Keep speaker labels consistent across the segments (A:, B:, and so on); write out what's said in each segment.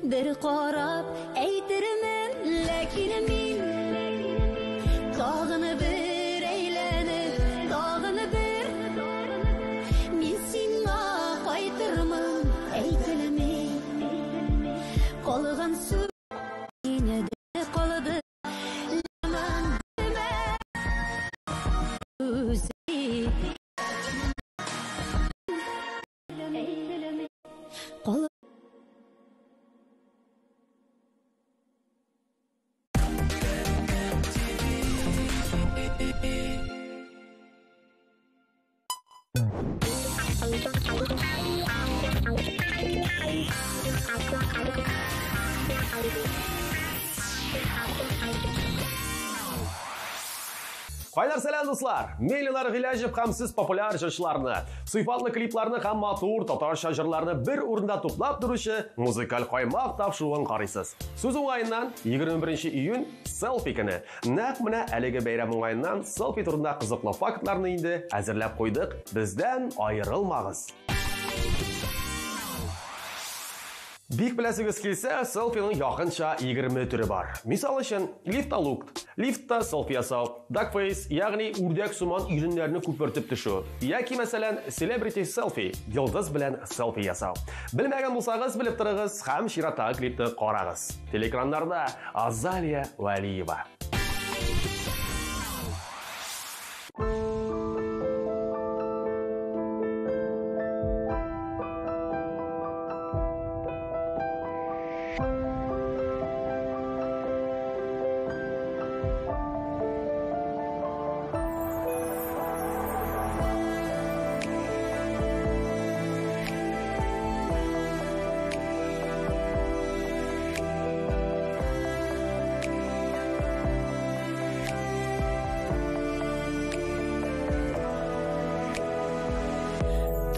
A: Бер карап әйтермен, ләкин мин тагын бер әйләнеп, тагын бер мин сиңа кайтырмын, әйтелми калган сүз инде калды.
B: Кайнар сәлам, дуслар! Мин Ленар Гыйләҗев һәм сез популяр җырчыларны, сыйфатлы клипларны һәм матур татарча җырларны бер урында туплап торучы музыкаль каймак тапшыруын карыйсыз. Сүз уңаеннан 21 июнь селфи көне. Нәкъ менә әлеге бәйрәм уңаеннан селфи турында кызыклы фактларны инде әзерләп куйдык. Бездән аерылмагыз. Бик беләсегез килсә, селфиның якынча 20 төре бар. Мисал өчен, лифталукт, лифтта селфи ясау, duckface, ягъни үрдәк сыман иреннәрне күпертеп төшү, яки мәсәлән, celebrity selfie, йолдыз белән селфи ясау. Белмәгән булсагыз, белеп торыгыз һәм чираттагы клипны карагыз. Телеэкраннарда Азалия Вәлиева.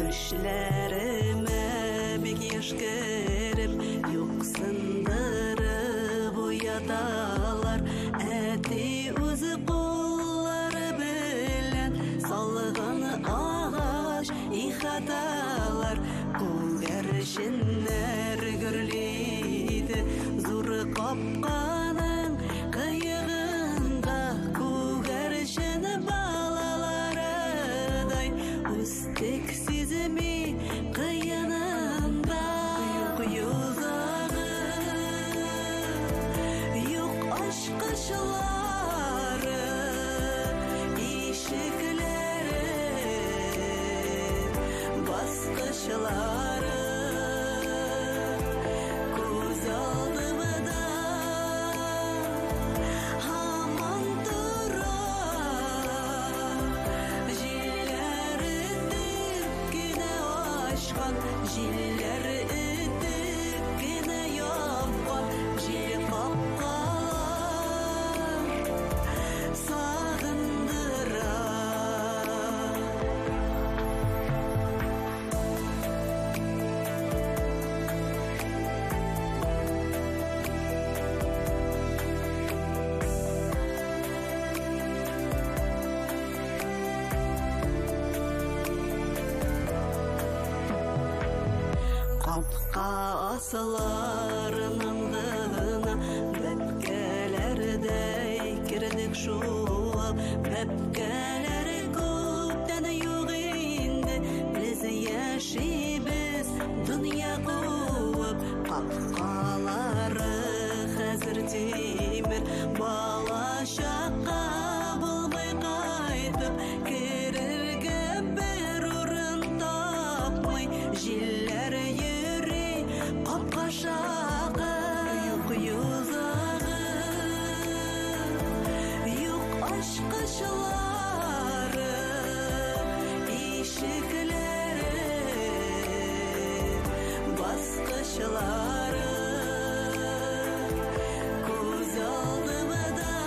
C: Төшләремә бик еш кереп, юксындырып уяталар. Әти үзе куллары белән салган агач ихаталар. Күгәрченнәр гөрлиде зур капканың кыегында. Күгәрчен балаларыдай үстек сизми кыенында. Юк йозагы, юк ачкычлары, ишекләре, баскычлары. Күз алдымда һаман тора, җилләр итеп кенә ачкан, җилләр итеп кенә япкан, җил капкалар сагындыра. Капка асыларының гына бәбкәләрдәй кердек шуып. Бәбкәләр күптән юк инде, без яшибез дөнья куып. Капкалары хәзер тимер, бала чакка булмый кайтып керергә бер урын тапмый. Җилләр йөри капка шакып. Юк йозагы, юк ачкычлары, ишекләре, баскычлары. Күз алдымда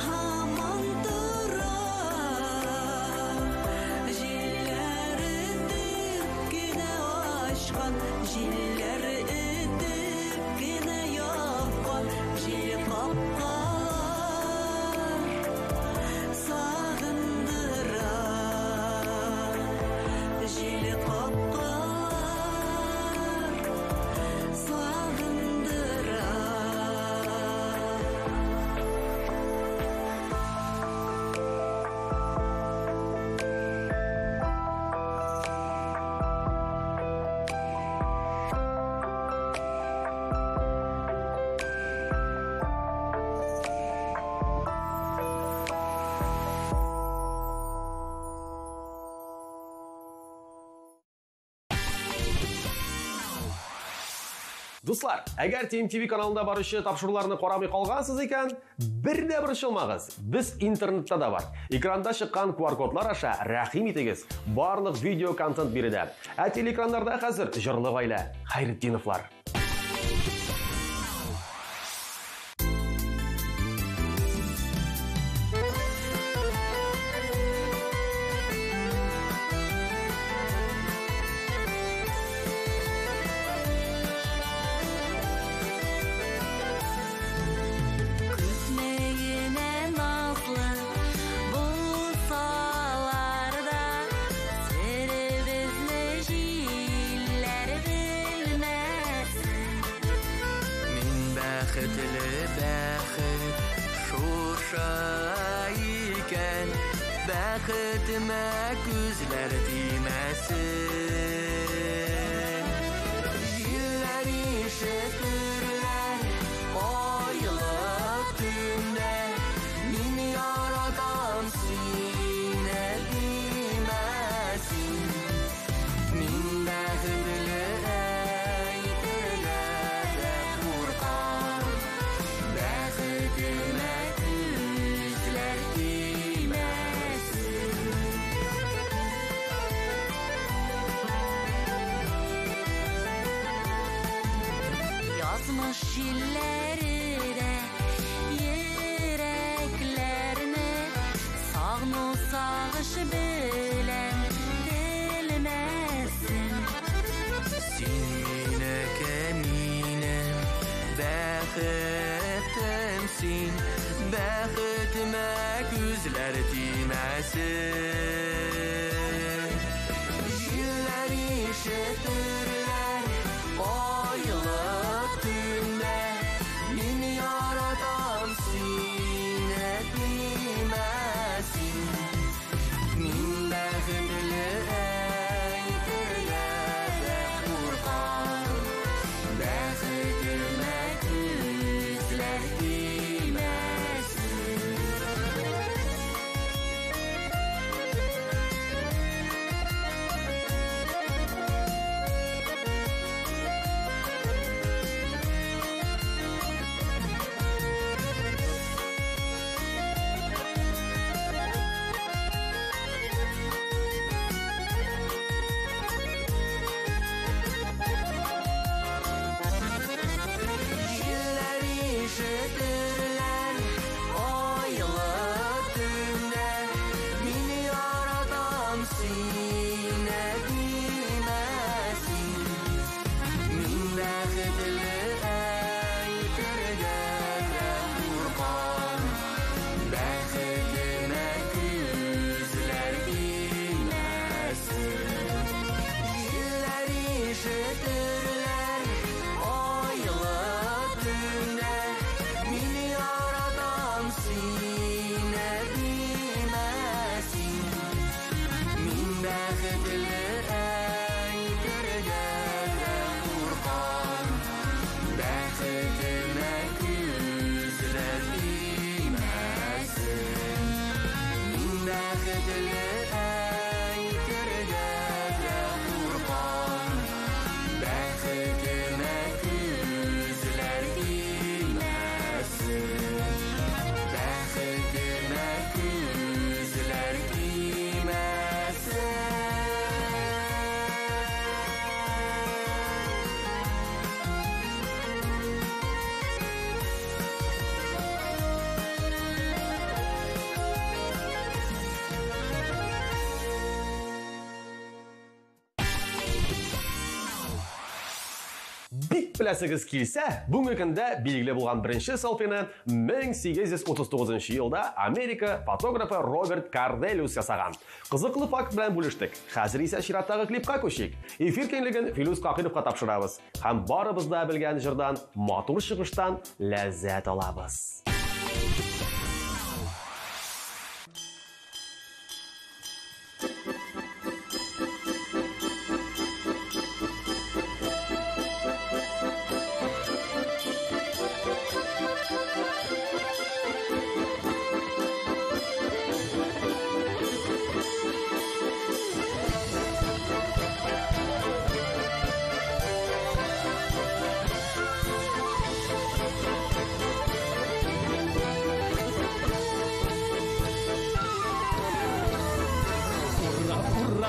C: һаман тора, җилләр итеп кенә ачкан, җилләр итеп кенә япкан, җил капкалар сагындыра. Җил капкалар
B: Дуслар, әгәр TMTV каналында баручы тапшыруларны карамый калгансыз икән, бер дә борчылмагыз. Без интернетта да бар. Экранда чыккан QR-кодлар аша рәхим итегез. Барлык видео контент биредә. Ә телеэкраннарда хәзер җырлы гаилә Хәйретдиновлар.
C: Күпме генә назлы булсалар да, серебезне җилләр белмәсен.
D: Мин бәхетле, бәхет шушы икән, бәхетемә күзләр тимәсен. Җилләр ишетерләр айлы төндә, мин яратам сине димәсен. Мин бәхетле әйтергә дә куркам, бәхетемә күзләр тимәсен.
C: Язмыш җилләре дә йөрәкләрне сагыну сагыш белән телмәсен.
D: Син минеке, минем бәхетем син, бәхетемә күзләр тимәсен. Җилләр ишетерләр айлы төндә, мин яратам сине димәсен. Мин бәхетле әйтергә дә куркам, бәхетемә күзләр тимәсен. Җилләр ишетерләр айлы төндә, мин яратам сине димәсен. Мин бәхетле әйтергә дә куркам, бәхетемә күзләр тимәсен. Җилләр ишетерләр айлы төндә, мин яратам сине димәсен. Мин бәхетле әйтергә дә куркам, бәхетемә күзләр тимәсен. Мин бәхетле әйтергә дә куркам, бәхетемә күзләр тимәсен. Бәхетемә күзләр тимәсен.
B: Бик беләсегез килсә, бүгенге көндә билгеле булган беренче селфины 1839 елда Америка фотографы Роберт Карделиус ясаган. Кызыклы факт белән бүлештек. Хәзер исә чираттагы клипка күчик. Эфир киңлеген Филүс Кахировка тапшырабыз. Һәм барыбыз да белгән җырдан, матур чыгыштан ләззәт алабыз.
C: Thank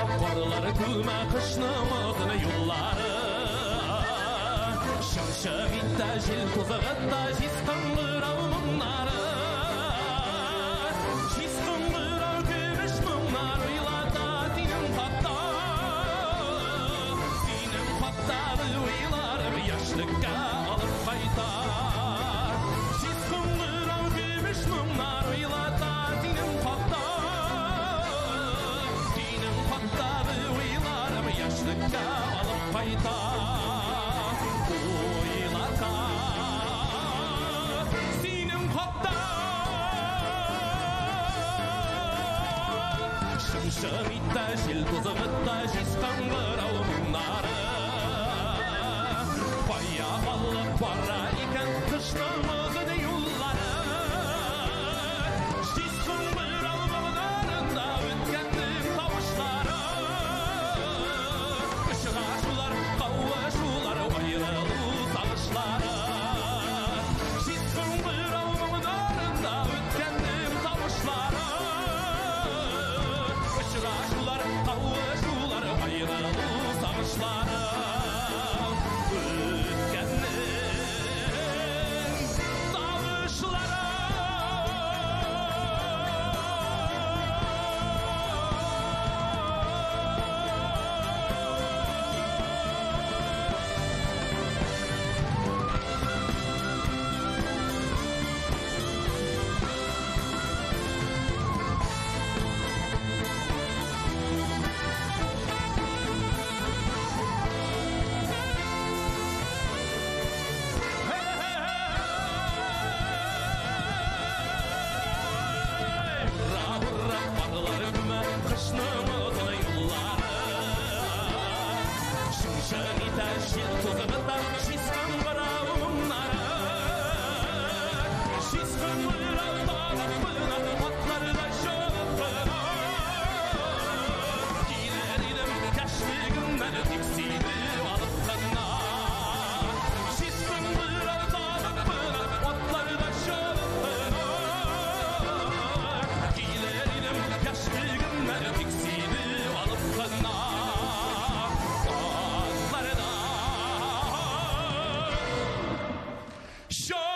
E: Ура, карлар күмә кышның озын юллары. Шымшык итә, җил тузгыта җиз кыңгырау моңнары. Җиз кыңгырау көмеш моңнар уйлата синең хакта. Синең хактагы уйларым яшьлеккә алып кайта. Җиз кыңгырау көмеш моңнар уйлата синең хакта. Синең хактагы уйларым яшьлеккә алып кайта. Уйлата синең хакта. Шымшык итә, җил тузгыта җиз кыңгырау моңнары. Кая алып бара икән кышның озын юллары? Җиз кыңгырау моңнарында үткәннең тавышлары. Очрашулар, кавышулар, аерылу сагышлары. Җиз кыңгырау моңнарында үткәннең тавышлары. Очрашулар, кавышулар, аерылу сагышлары. Үткәннең тавышлары. Ура, ура, карлар күмә кышның озын юллары. Шымшык итә, җил тузгыта җиз кыңгырау моңнары. Җиз кыңгырау тагып кына, атларда чабып кына. Килер идем яшьлегемнән тик сине алып кына. Җиз кыңгырау тагып кына, атларда чабып кына. Килер идем яшьлегемнән тик сине алып кына. Атларда чабып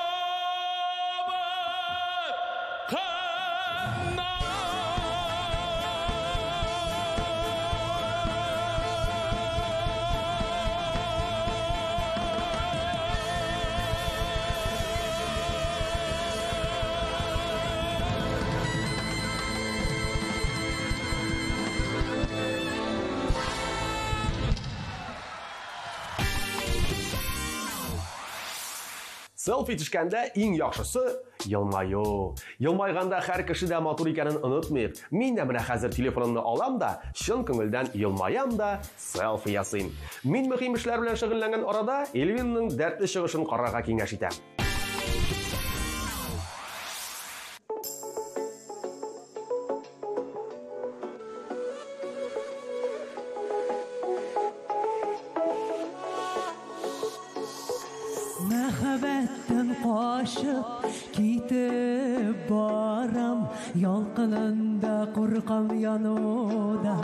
E: кына.
B: Селфи төшкәндә иң яхшысы елмаю. Елмайганда һәр кеше дә матур икәнен онытмыйк. Мин дә менә хәзер телефонымны алам да, чын күңелдән елмаям да, селфи ясыйм. Мин мөһим эшләр белән шөгыльләнгән арада Эльвинның дәртле чыгышын карарга киңәш итәм.
F: Мәхәббәттән качып китеп барам, ялкынында куркам янудан.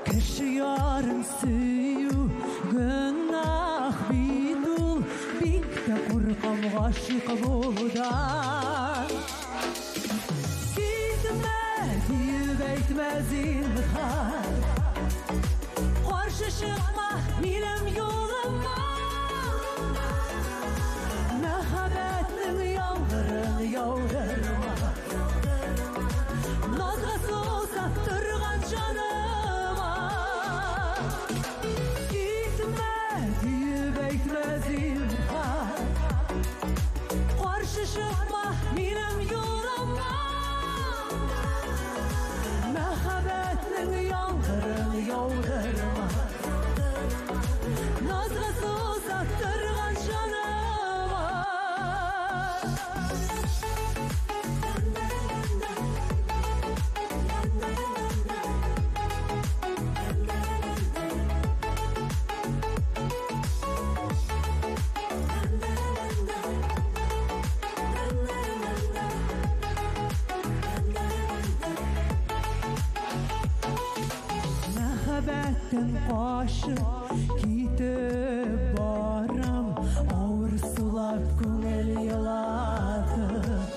F: Кеше ярын сөю гөнаһ бит ул, бик тә куркам гашыйк булудан. Китмә диеп әйтмә зинһар, каршы чыкма минем юлыма. Мәхәббәтнең яңгырын яудырма, назга сусап торган җаныма. Китмә диеп әйтмә зинһар, каршы чыкма минем юлыма. Мәхәббәтнең яңгырын яудырма, назга сусап торган җаныма. Мәхәббәттән качып китеп барам, авыр сулап күңел елатып.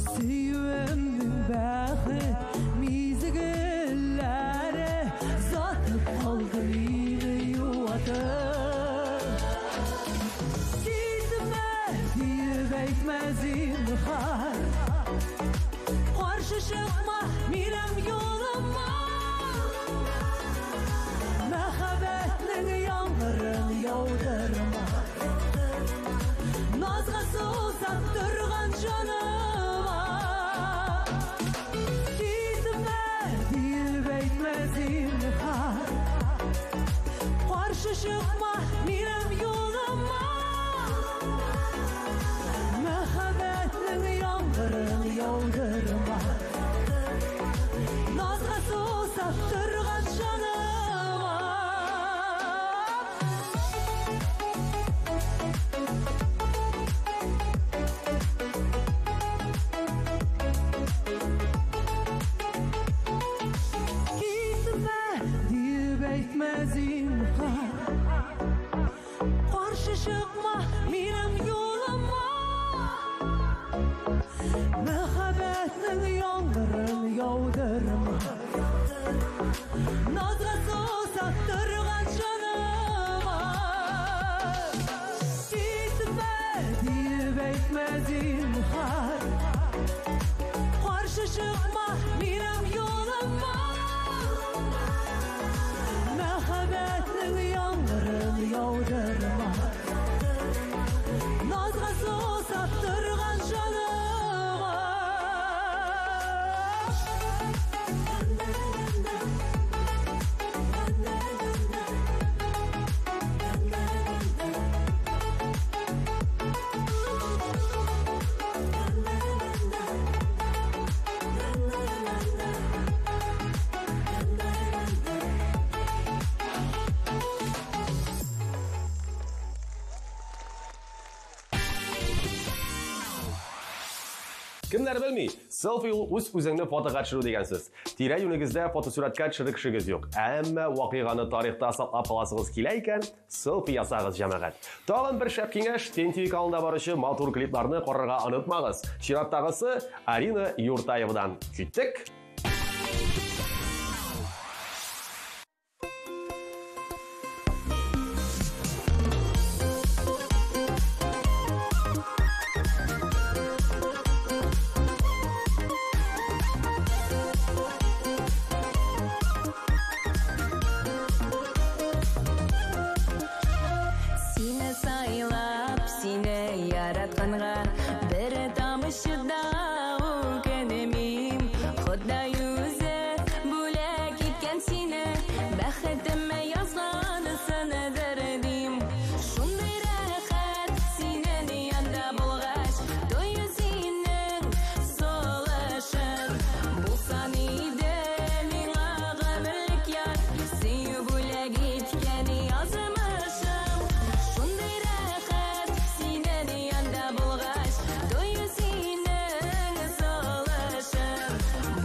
F: Сөюемнең бәхет мизгелләре затып калды мине юатып. Китмә диеп әйтмә зинһар, каршы чыкма минем юлыма. Мәхәббәтнең яңгырын яудырма, назга сусап торган җаныма. Китмә диеп әйтмә зинһар, каршы чыкма минем юлыма. Мәхәббәтнең яңгырын яудырма, назга сусап торган җаныма. Китмә диеп әйтмә зинһар, каршы чыкма минем юлыма. Мәхәббәтнең яңгырын яудырма, назга сусап торган җаныма. Китмә диеп әйтмә зинһар, каршы чыкма минем юлыма. Мәхәббәтнең яңгырын яудырма, назга сусап торган җаныма.
B: Кемнәр белми, селфи ул үз үзеңне фотога төшерү дигән сүз. Тирә-юнегездә фотосурәткә төшерер кешегез юк. Әмма вакыйганы тарихта саклап каласыгыз килә икән, селфи ясагыз, җәмәгать. Тагын бер шәп киңәш, TNT каналында баручы матур клипларны карарга онытмагыз. Чираттагысы Арина Юртаевадан. Киттек.
C: Сине сайлап, сине яратканга бер тамчы да үкенмим. Ходай үзе бүләк иткән сине, бәхетемә язгансындыр дим. Шундый рәхәт синең янда булгач, тою синең сулышың. Булсан иде миңа гомерлек яр, сөю бүләк иткән язмышым. Шундый рәхәт синең янда булгач, тою синең сулышың.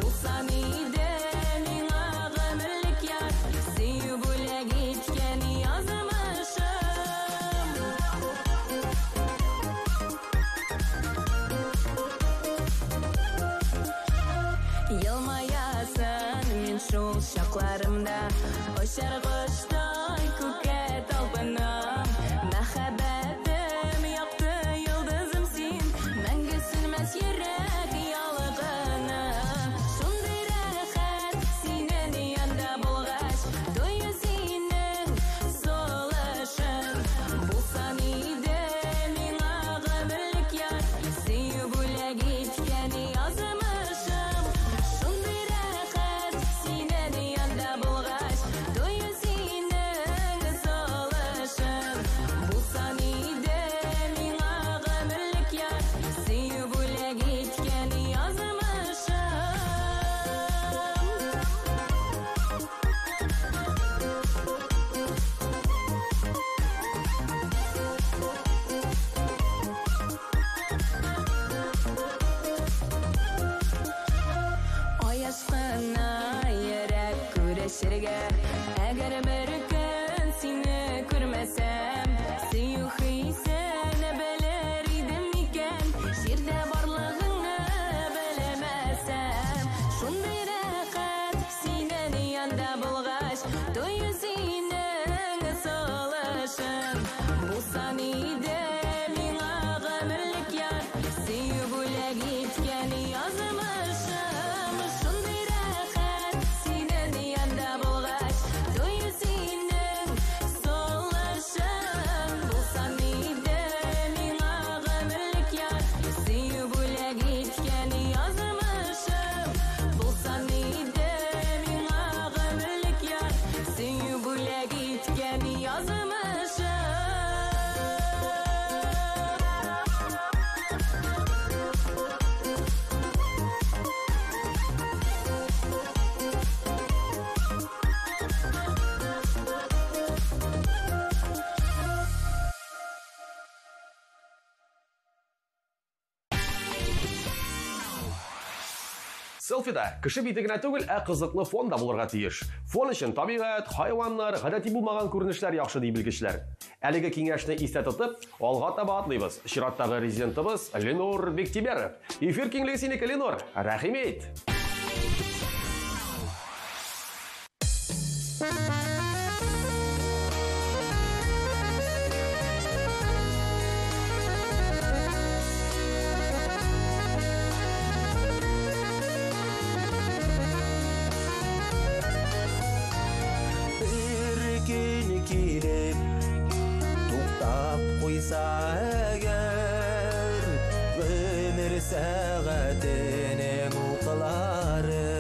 C: Булсан иде миңа гомерлек яр, сөю бүләк иткән язмышым. Елмаясың мин шул чакларымда, очар коштай күккә талпынам. Мәхәббәтем якты йолдызым син, мәңге сүнмәс йөрәк ялкыны. Шундый рәхәт синең янда булгач, тою синең сулышың. Булсан иде миңа гомерлек яр, сөю бүләк иткән язмышым. Шундый рәхәт синең янда булгач, тою синең сулышың. Булсан иде миңа гомерлек яр, сөю бүләк иткән язмышым. Аяз кына йөрәк күрә. Күрешергә. Әгәр бер көн сине күрмәсәм, сөю хисен белер идем микән? Җирдә барлыгыңны белмәсәм. Шундый рәхәт синең янда булгач, тою синең сулышың. Булсан иде миңа гомерлек яр, сөю бүләк иткән язмышым. Шундый рәхәт синең янда булгач, тою синең сулышың. Булсан иде миңа гомерлек яр, сөю бүләк иткән язмышым. Булсан иде миңа гомерлек яр, сөю бүләк иткән язмышым.
B: Селфида кеше бите генә түгел, ә кызыклы фон да булырга тиеш. Фон өчен табигать, хайваннар, гадәти булмаган күренешләр яхшы ди белгечләр. Әлеге киңәшне истә тотып, алга таба атлыйбыз. Чираттагы резидентыбыз Ленур Бектимеров. Эфир киңлеге синеке, Ленур. Рәхим ит.
G: Бер көн килеп туктап куйса әгәр, гомер сәгатенең уклары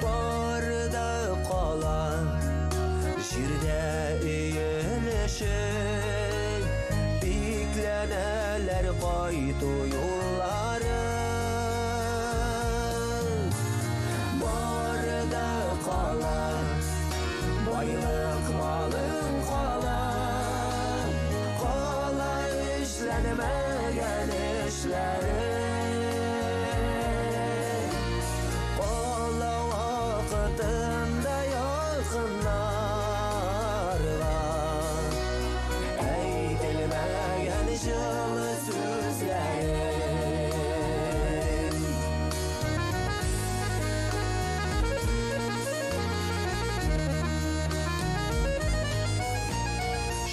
G: бар да кала җирдә өелешеп, бикләнәләр кайту юллары. Бар да кала, байлык малың кала, кала эшләнмәгән эшләрең. Кала вакытында якыннарга әйтелмәгән җылы сүзләрең.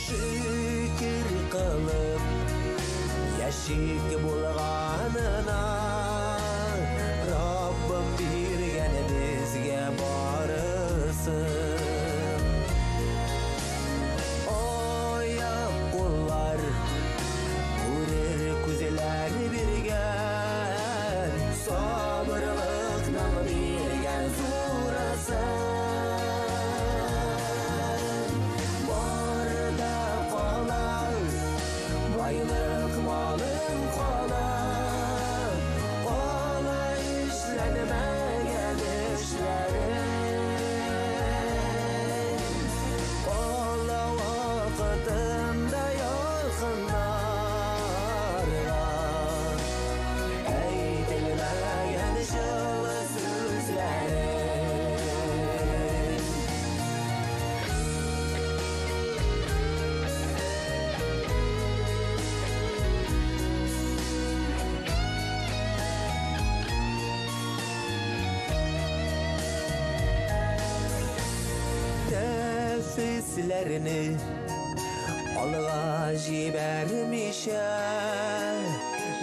G: Шөкер кылып яшик булганына, Раббым биргән безгә барысын. Аяк куллар, күрер күзләр биргән, сабырлыкның биргән зурысын. Бар да кала, байлык малың кала, кала эшләнмәгән эшләрең. Кала вакытында якыннарга әйтелмәгән җылы сүзләрең. Нәфесләрне алга җибәрмичә,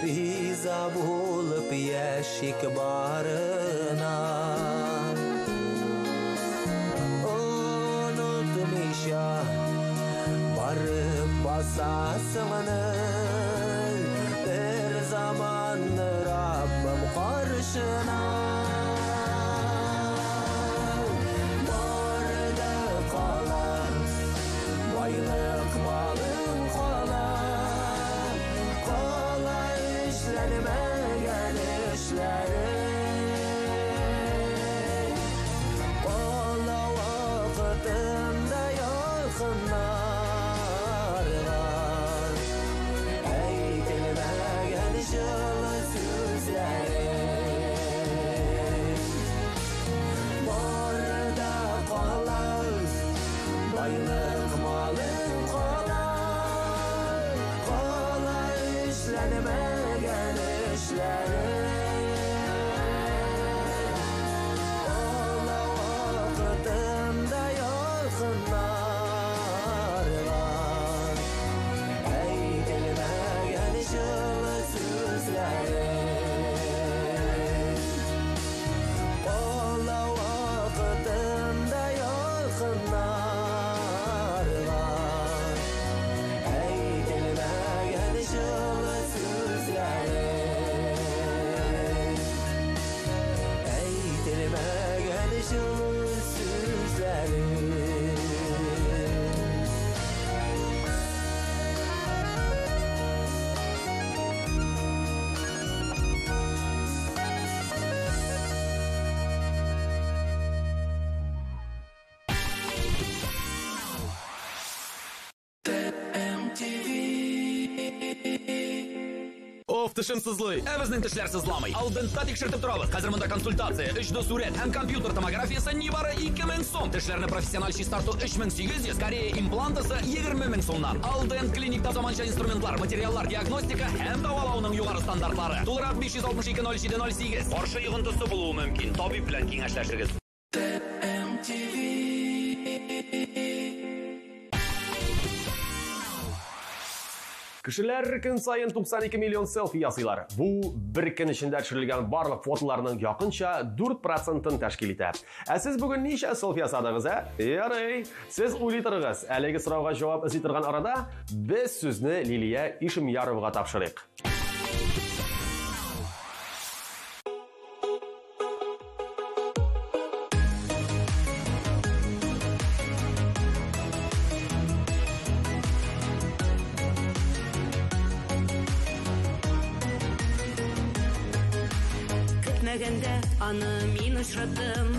G: риза булып яшик барына. Онытмыйча барып басасыңны, бер заман Раббым каршына. Бар да кала, байлык малың кала, кала эшләнмәгән эшләрең. Кала вакытында якыннарга
E: Тешем сызлый. Ә безнең тешләр сызламый. Алдентта тикшертеп торабыз. Хәзер монда консультация, 3D сурәт һәм компьютер томографиясе нибары 2000 сум. Тешләрне профессиональ чистарту 3800, Корея имплантасы 20 мең сумнан. Алдент клиникта заманча инструментлар, материаллар, диагностика һәм дәвалауның югары стандартлары. Тулырак 562 0708. Каршы йогынтысы булуы мөмкин. Табиб белән киңәшләшегез.
B: Кешеләр көн саен 92 миллион селфи ясыйлар. Бу бер көн эчендә төшерелгән барлык фотоларның якынча 4%-ын тәшкил итә. Ә сез бүген ничә селфи ясадыгыз, ә? Ярый. Сез уйлый торыгыз. Әлеге сорауга җавап эзли торган арада без сүзне Лилия Ишемьяровага тапшырыйк.
C: Көтмәгәндә аны мин очраттым,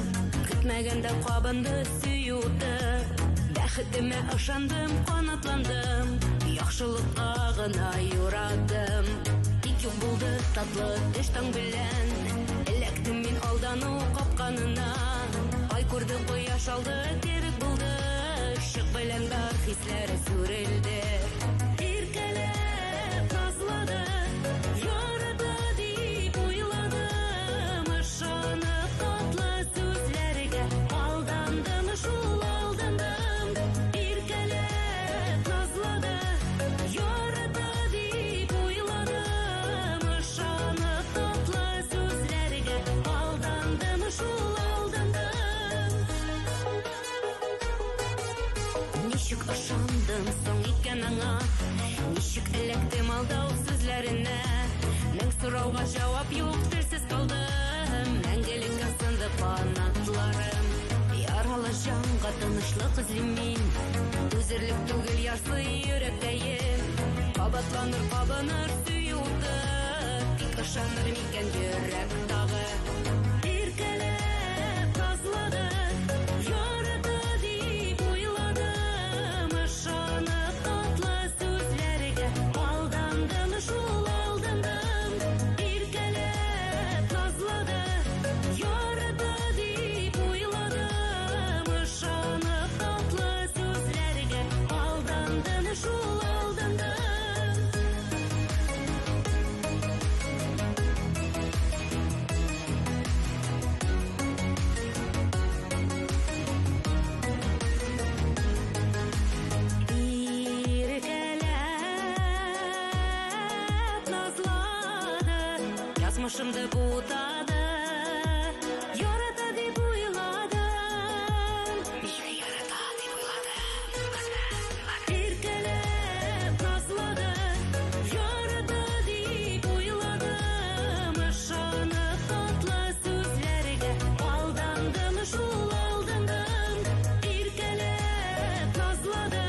C: көтмәгәндә кабынды сөю уты. Бәхетемә ышандым, канатландым, яхшылыкка гына юрадым. Тик юк булды татлы төш таң белән, эләктем мин алдану капканына. Ай күрде, кояш алды, кебек булды, чык белән бар хисләре сүрелде. Иркәләп назлады, ярата дип уйладым, ышанып татлы сүзләргә алдандым, шул алдандым. Иркәләп назлады, ярата дип уйладым, ышанып татлы сүзләргә алдандым, шул алдандым. Ничек ышандым соң икән аңа, ничек эләктем алдау сүзләренә? Мең сорауга җавап юк, телсез калдым, мәңгелеккә сынды канатларым. Яралы җанга тынычлык эзлим мин, түзерлек түгел ярсый йөрәккәем. Кабатланыр, кабыныр сөю уты, тик ышаныр микән йөрәк тагы? Иркәләп назлады, ярата дип уйладым, ышанып татлы сүзләргә алдандым, шул алдандым. Иркәләп назлады, ярата дип уйладым, ышанып татлы сүзләргә алдандым, шул алдандым. Иркәләп назлады, язмышымды бутады, ярата дип уйладым, мине ярата дип уйладым. Иркәләп назлады, ярата дип уйладым, ышанып татлы сүзләргә алдандым, шул алдандым. Иркәләп назлады,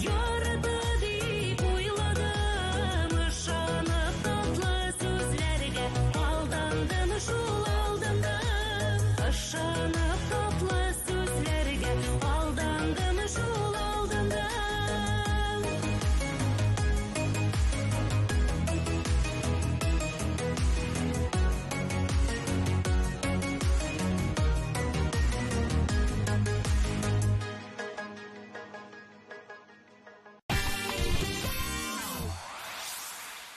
C: ярата дип уйладым, ышанып татлы сүзләргә алдандым, шул алдандым. Ышанып татлы сүзләргә алдандым, шул алдандым.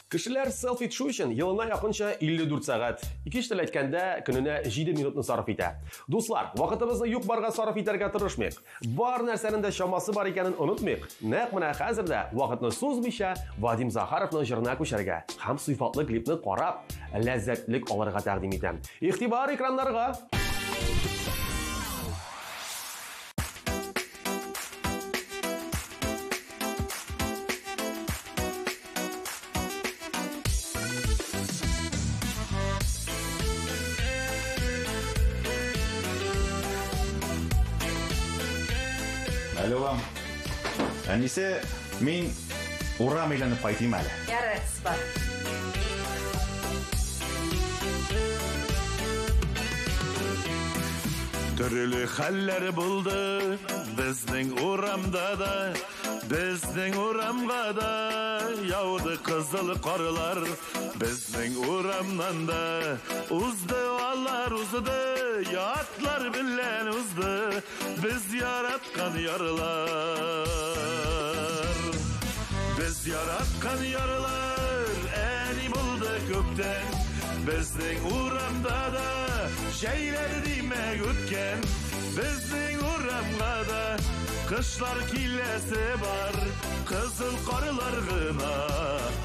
B: Кешеләр селфи төшү өчен елына якынча 54 сәгать, икенче тел әйткәндә, көненә 7 минутны сарыф итә. Дуслар, вакытыбызны юк-барга сарыф итәргә тырышмыйк. Бар нәрсәнең дә чамасы бар икәнен онытмыйк. Нәкъ менә хәзер дә вакытны сузмыйча Вадим Захаровның җырына күчәргә һәм сыйфатлы клипны карап, ләззәтлек алырга тәкъдим итәм. Игътибар экраннарга!
H: Алло, әнисе, мин урам әйләнеп кайтыйм әле.
I: Ярар, бар. Төрле хәлләр булды безнең урамда да, безнең урамга да яуды кызыл карлар. Безнең урамнан да узды алар, узды, ятлар белән узды без яраткан ярлар. Без яраткан ярлар әни булды күптән, безнең урамда да җәйләр димәк үткән. Безнең урамга да кышлар киләсе бар, кызыл карлар гына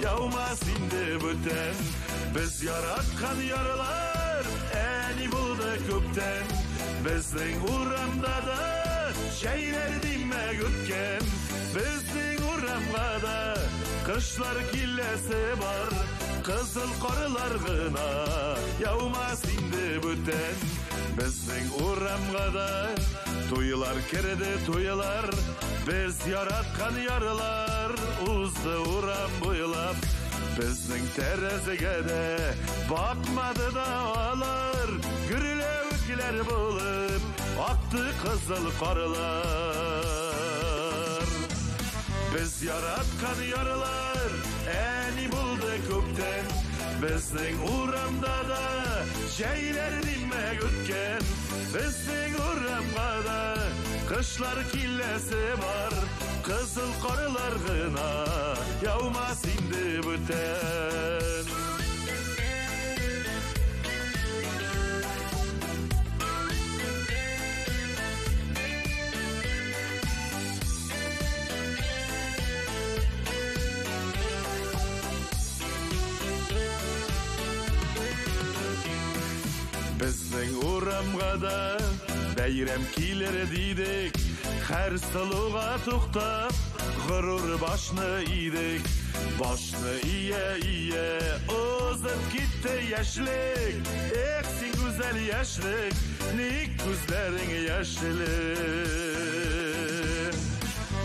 I: яумас инде бүтән. Без яраткан ярлар әни булды күптән, безнең урамда да җәйләр димәк үткән. Безнең урамга да кышлар киләсе бар, кызыл карлар гына яумас инде бүтән. Безнең урамга да туйлар керде, туйлар, без яраткан ярлар узды урам буйлап. Безнең тәрәзәгә дә бакмады да алар, гөрләвекләр булып акты кызыл карлар. Без яраткан ярлар әни булды күптән, безнең урамда да җәйләр димәк үткән. Безнең урамга да кышлар киләсе бар, кызыл карлар гына яумас инде бүтән. Безнең урамга да бәйрәм килер дидек, һәр сылуга туктап горур башны идек. Башны ия-ия узып китте яшьлек. Эх, син гүзәл яшьлек, ник күзләрең яшьле?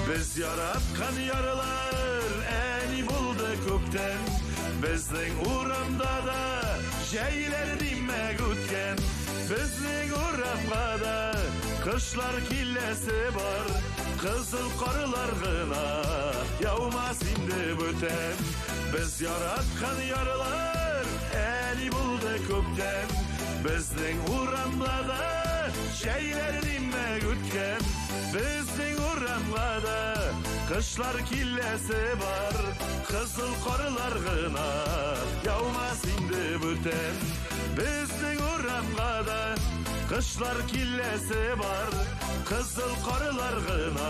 I: Без яраткан ярлар әни булды күптән, безнең урамда да җәйләр димәк үткән. Безнең урамга да кышлар киләсе бар, кызыл карлар гына яумас инде бүтән. Без яраткан ярлар әни булды күптән, безнең урамда да җәйләр димәк үткән. Безнең урамга да кышлар киләсе бар, кызыл карлар гына яумас инде бүтән. Безнең урамга да кышлар киләсе бар, кызыл карлар гына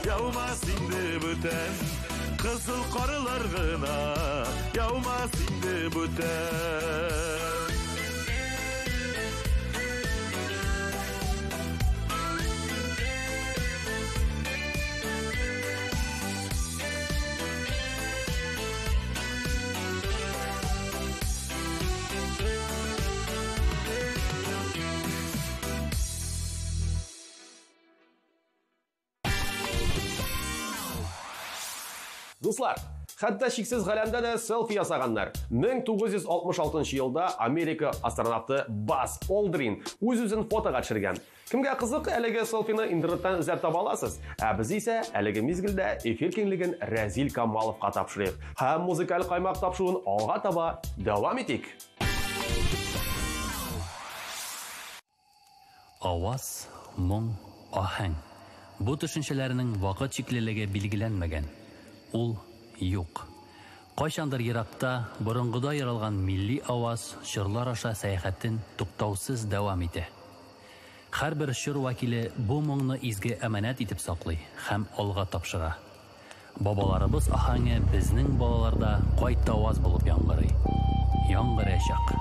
I: яумас инде бүтән. Кызыл карлар гына яумас инде бүтән.
B: Дуслар, хәтта чиксез галәмдә дә селфи ясаганнар. 1966 елда Америка астронавты Базз Олдрин үз-үзен фотога төшергән. Кемгә кызык, әлеге селфины интернеттан эзләп таба аласыз. Ә без исә әлеге мизгелдә эфир киңлеген Рәзил Камаловка тапшырыйк. Һәм музыкаль каймак тапшыруын алга таба дәвам итик.
J: Аваз, моң, аһәң. Бу төшенчәләрнең вакыт чиклелеге билгеләнмәгән. Ул юк. Кайчандыр еракта, борынгыда яралган милли аваз чорлар аша сәяхәтен туктаусыз дәвам итә. Һәрбер чор вәкиле бу моңны изге әманәт итеп саклый һәм алга тапшыра. Бабаларыбыз аһәңе безнең балаларда кайтаваз булып яңгырый. Яңгырачак.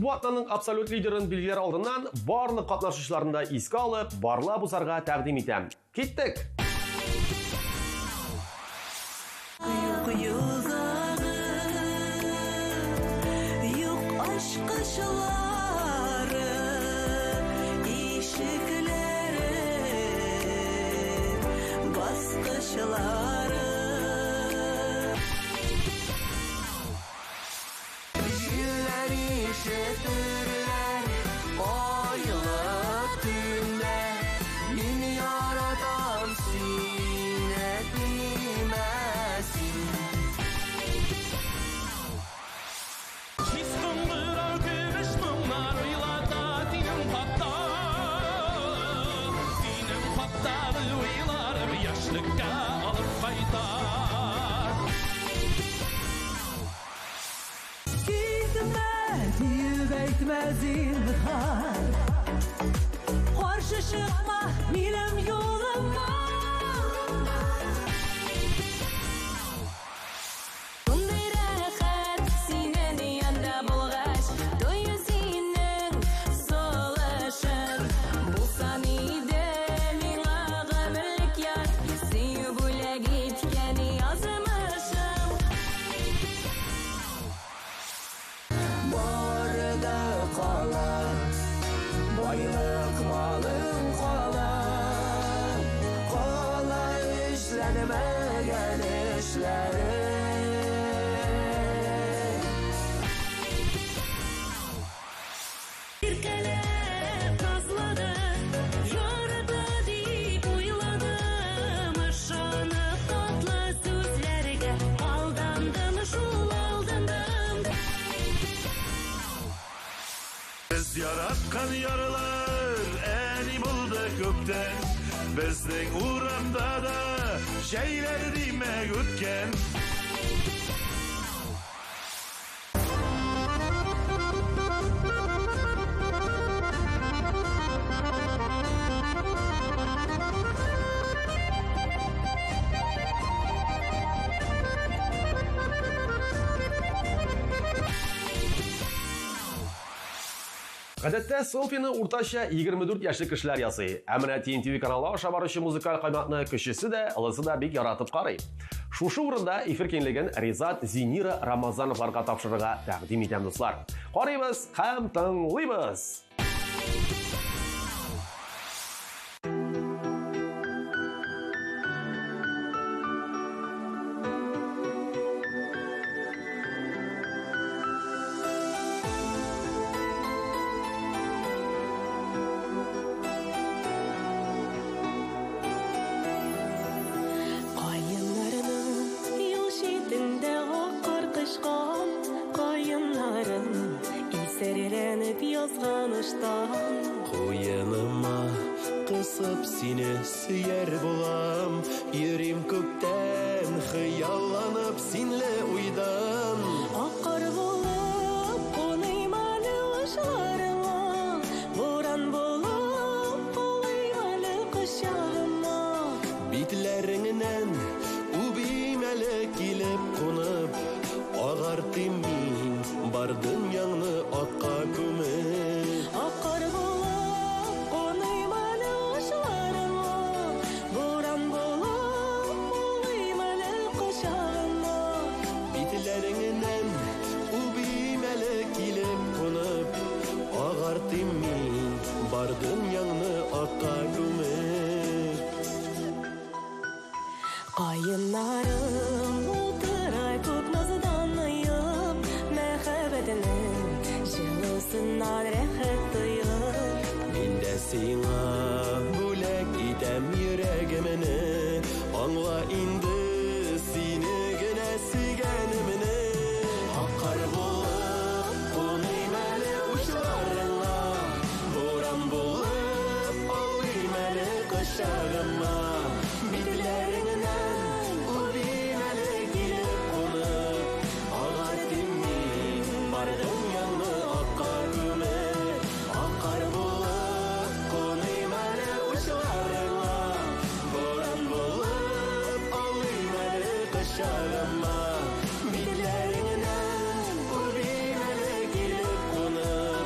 B: Бу атнаның абсолют лидерын билгеләр алдыннан барлык катнашучыларны да искә алып, барлап узарга тәкъдим итәм. Киттек!
F: Юк йозагы, юк ачкычлары, ишекләре, баскычлары.
G: Җилләр ишетерләр айлы төндә, мин яратам сине димәсен.
K: Тиз кыңгырау көмеш моңнар уйлата синең хакта. Синең хактагы уйларым яшьлеккә алып кайта.
F: Китмә диеп әйтмә зинһар, каршы чыкма минем юлыма.
A: Шундый рәхәт синең янда булгач, тою синең сулышың. Булсан иде миңа гомерлек яр, сөю бүләк иткән язмышым.
G: Бары да кала, байлык малың кала, кала эшләнмәгән эшләрең.
C: Иркәләп назлады, ярата дип уйладым, ышанып татлы сүзләргә алдандым шул алдандым.
I: Без яраткан ярлар әни булды күптән. Безнең урамда да җәйләр димәк үткән.
B: Гадәттә селфины уртача 24 яшьлек кешеләр ясый. Ә менә TNTV каналы аша баручы музыкаль каймакны кечесе дә, олысы да бик яратып карый. Шушы урында эфир киңлеген Ризат, Зинира Рамазановларга тапшырырга тәкъдим итәм, дуслар. Карыйбыз һәм тыңлыйбыз.
C: Каеннарның юл читендә ак кар кышкан, каеннарым исәреләнеп язган ыштан.
G: Куеныма кысып сине сөяр булам, йөрим күктән хыялланып синле уйдан.
C: Ак кар булып куныйм әле учларыңа, буран булып улыйм әле кочагыма.
G: Битләреңнән үбим әле килеп кунып, агартыйм мин бар дөньяңны акка күмеп.
C: Ак кар булып куныйм әле учларыңа, буран булып улыйм әле кочагыма.
G: Битләреңнән үбим әле килеп кунып, агартыйм мин бар дөньяңны акка күмеп.
C: Каеннарым утыра күк наздан оеп, мәхәббәтнең җылысыннан рәхәт тоеп.
G: Мин дә сиңа бүләк итәм йөрәгемне, аңла инде сине генә сөйгәнемне. Ак кар булып куныйм әле учларыңа, буран булып алыйм әле кочагыма. Битләреңнән үбим әле килеп кунып, агартыйм мин бар дөньяңны акка күмеп. Ак кар булып куныйм әле учларыңа, буран булып алыйм әле кочагыма. Битләреңнән үбим әле килеп кунып,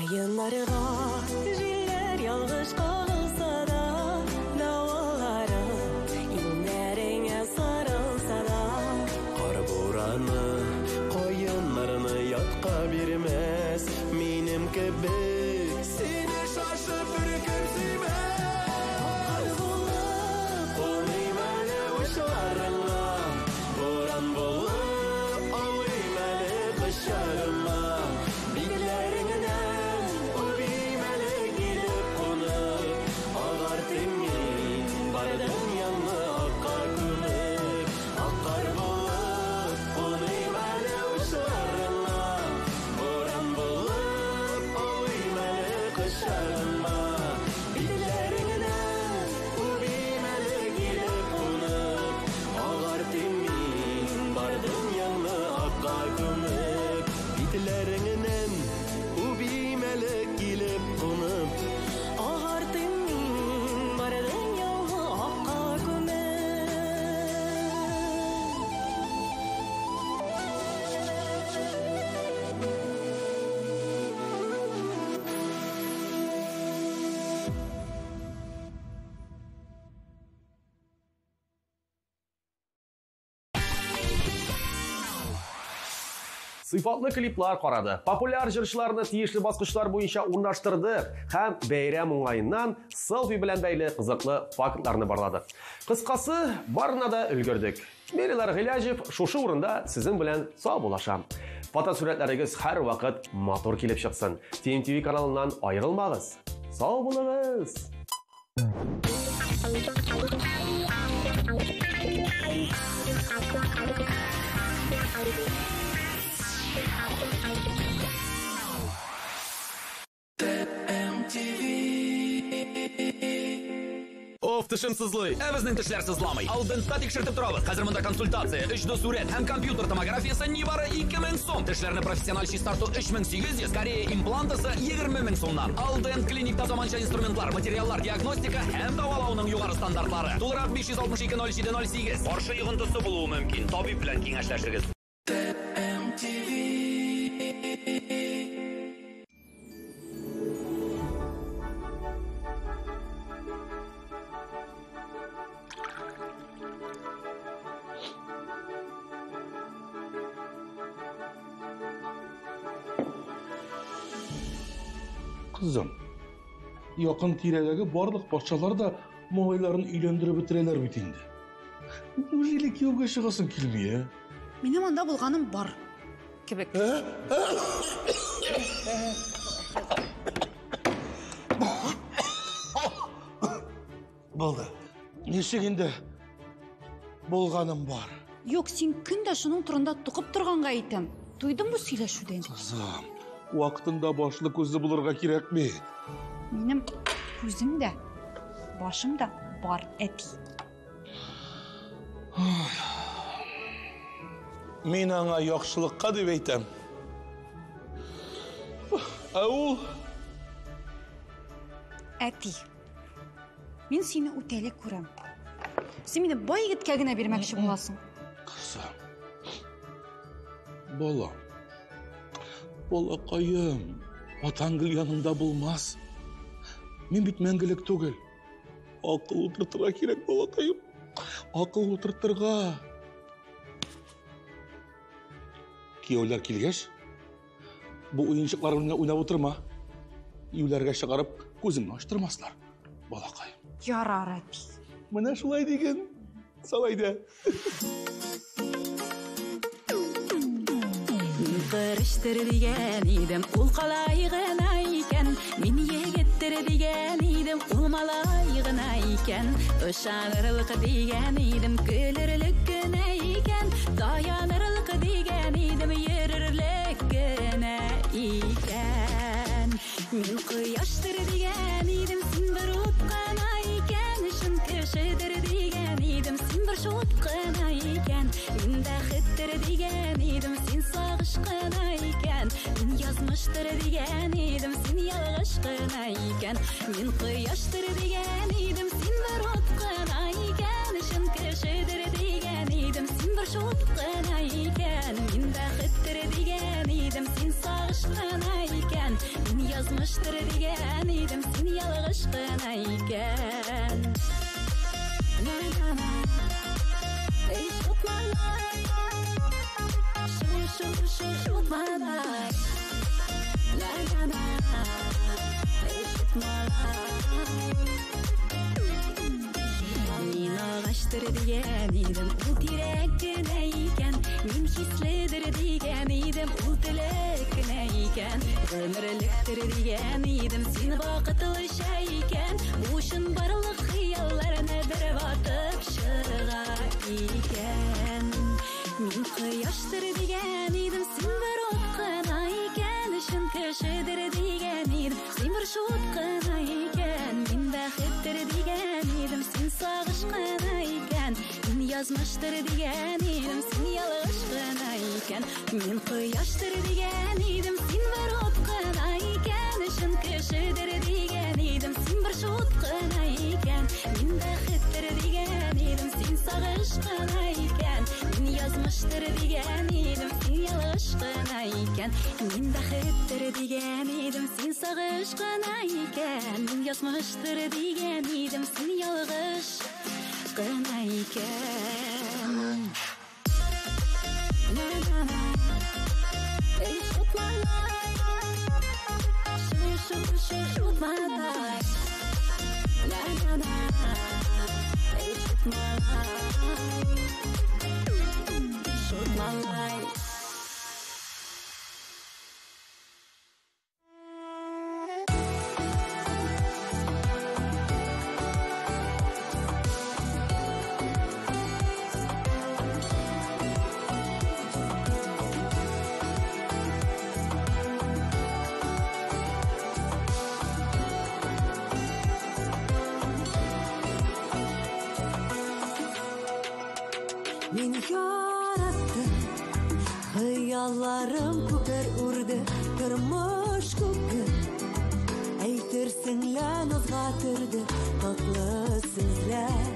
F: Каеннарга җилләр ялгыш кагылса да, давыллары иңнәреңә сарылса да.
G: Кар бураны каеннарны ятка бирмәс, минем кебек сине шашып беркем сөймәс. Кар булып куныйм әле учларыңа, буран булып ауыйм әле кочагыңа, битләреңнән үбим әле килеп кунып, агартыйм мин бар дөньямны акка күмеп. Ак кар булып куныйм әле учларыңа, буран булып ауыйм әле кочагыңа, битләреңнән үбим әле килеп кунып, агартыйм мин бар дөньямны акка күмеп, битләреңнән үбим әле килеп кунып,
F: Агартыйм мин бар дөньямны акка күмеп.
B: Сыйфатлы клиплар карады, популяр җырчыларны тиешле баскычлар буенча урнаштырды һәм бәйрәм уңаеннан селфи белән бәйле кызыклы фактларны барлады. Кыскасы, барына да өлгердек. Мин Илдар Гыйләҗев шушы урында сезнең белән саубуллашам. Фотосурәтләрегез һәрвакыт матур килеп чыксын. TMTV каналыннан аерылмагыз. Сау булыгыз!
E: Оф, тешем сызлый. Ә безнең тешләр сызламый. Алдентта тикшертеп торабыз. Хәзер монда консультация, 3D сурәт һәм компьютер томографиясе нибары 2000 сум. Тешләрне профессиональ чистарту 3800, Корея имплантасы 20 мең сумнан. Алдент клиникта заманча инструментлар, материаллар, диагностика һәм дәвалауның югары стандартлары. Тулырак 562 07 08. Каршы йогынтысы булуы мөмкин. Табиб белән киңәшләшегез.
L: Кызым, якын тирәдәге барлык патшалар да малайларын өйләндереп бетерәләр бит инде. Неужели кияүгә чыгасың килми, ә?
M: Минем анда булганым бар кебек.
L: Булды. Ничек инде булганым бар?
M: Юк, син көн дә шуның турында тукып торганга әйтәм. Туйдым бу сөйләшүдән.
L: Кызым, вакытында башлы күзле булырга кирәкми.
M: Минем күзем дә, башым да бар, әти.
L: Мин аңа яхшылыкка дип әйтәм. Ә ул
M: Әти, мин сине үтәле күрәм. Син мине бай егеткә генә бирмәкче буласың.
L: Кызым, балам, балакаем, атаң гел яныңда булмас. Мин бит мәңгелек түгел. Акыл утыртырга кирәк, балакаем. Акыл утыртырга. Кияүләр килгәч, бу уенчыклар белән уйнап утырма. Юләргә чыгарып, күзеңне ачтырмаслар, балакаем.
M: Ярар, әти.
L: Менә шулай диген. Сал әйдә.
C: Мин кырыштыр дигән идем, ул калай гына икән. Мин егеттер дигән идем, ул малай гына икән. Ышанырлык дигән идем, көлерлек кенә икән. Таянырлык дигән идем, йөрерлек кенә икән. Мин кояштыр дигән идем, син бер ут кына икән. Чын кешедер дигән идем, син бер шут кына икән. Мин бәхеттер дигән идем, син сагыш кына икән. Мин язмыштыр дигән идем, син ялгыш кына икән. Мин кояштыр дигән идем, син бер ут кына икән. Чын кешедер дигән идем, син бер шут кына икән. Мин бәхеттер дигән идем, син сагыш кына икән. Мин язмыштыр дигән идем, син ялгыш кына икән. На-на-на. Эй, шутлалай. Шу-шу-шу-шутмалай. На-на-на. Эй, шутмалай. Мин агачтыр дигән идем, ул тирәк кенә икән. Мин хиследер дигән идем, ул теләк кенә икән. Гомерлектер дигән идем, син вакытлыча икән. Бу чынбарлык хыялларны бер ватып чыга икән. Мин кояштыр дигән идем, син бер ут кына икән. Чын кешедер дигән идем, син бер шут кына икән. Мин бәхеттер дигән идем, син сагыш кына икән. Мин язмыштыр дигән идем, син ялгыш кына икән. Мин кояштыр дигән идем, син бер ут кына икән. Чын кешедер дигән идем, син бер шут кына икән. Мин бәхеттер дигән идем, син сагыш кына икән. Мин язмыштыр дигән идем, син ялгыш кына икән. Мин бәхеттер дигән идем, син сагыш кына икән. Мин язмыштыр дигән идем, син ялгыш кына икән. На-на-на. Эй, шутлалай. Шу-шу-шу-шутмалай. На-на-на. Эй, шутмалай. Шутмалай.
F: Мин яраттым, хыялларым күпер үрде, тормыш күке. Әйтерсең лә назга төрде, татлы сүзләр.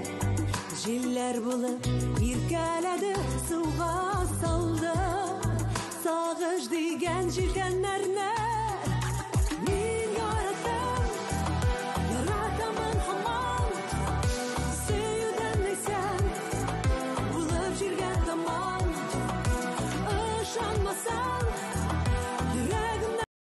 F: Җилләр булып иркәләде, суга салды. Сагыш дигән җилкәннәрне.